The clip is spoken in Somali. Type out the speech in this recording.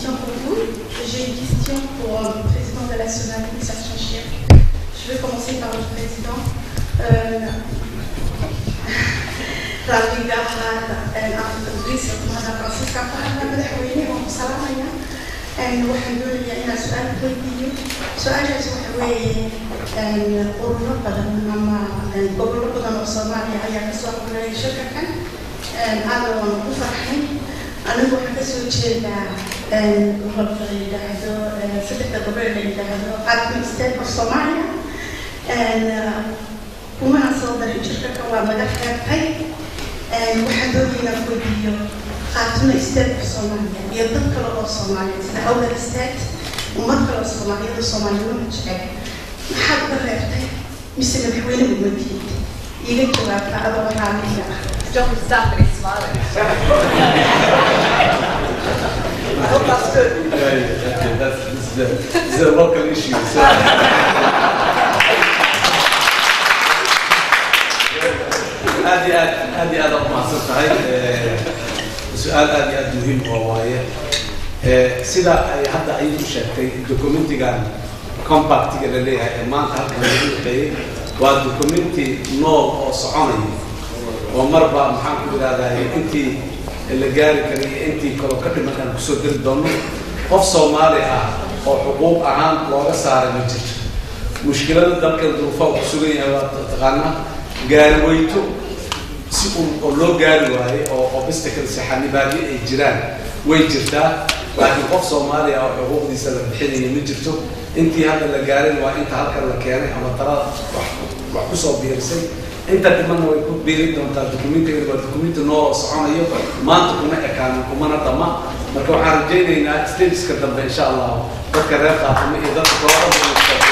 question pour vous. J'ai une question pour le président de la Somalie, Hassan Sheikh. Je vais commencer par le président. Raalliga ahaada, afka Ingiriiska kuma hadla, Faransiiska ku hadla. Madaxweyne, waan ku salaamaya. Waxaan doonayaa inaan su-aal ku weydiiyo. Su-aashaas waxa weeye, ururo badan ama gobollo badan oo Soomaaliya ayaa kasoo qaybgalay shirka kan, aada waan ugu farxay. Anigu waxaan kasoo jeedaa gobolka la yidhaahdo, saddexda gobol la yidhaahdo Khaatumo State of Somalia, kumana soo darin shirka kan, waa naga reebtay. Waxaan doonaya inaan ku weydiiyo Khaatumo State of Somalia iyo dad kale oo Soomaaliya sida Awdal State, ummad kale oo Soomaaliyada Soomaalinimo jecel, maxaad uga reebtay mise madaxweyne uma tihid? Iiga jawaabta adoo raalliga ah. Don't stop it, he's smiling. I hope that's good. Yeah, this is a local issue. So. Aad iyo aad, aad iyo aad aad umahadsan tahay. Su-aal aad iyo aad muhiim oo waaye. Sida ay hadda ayadu sheegtay, documentigan compactiga la leeyahay ee maanta halkan lagu shaqeeyey waa documenti nool oo soconaya, oo marba, maxaan ku idhahdaa, intii la gaari karay iyo intii kaloo ka dhiman aan kusoo diri doono. Qof Soomaali ah oo xuquuq ahaan looga saaray ma jirto. Mushkilada dalkan duruufaha ku sugan yahay waa taqaanaa, gaari weyto si uu oo loo gaari waayey oo obstacles, xanibaadyo ay jiraan way jirtaa, laakiin qof Soomaaliya oo xuquuqdiisa la bixinaya ma jirto. Intii hadda la gaarin waa inta halkan la keenay ama talada wax kusoo biirisay, inta dhimanna way ku biiri doontaa. Documentigan waa documenti noo soconayo, maanta kuma ekaanin kumana dhamma. Marka waxaan rajaynaynaa stageska dambe, insha Allahu, dadka reer Khaatumo iyo dadka kaloo dhan.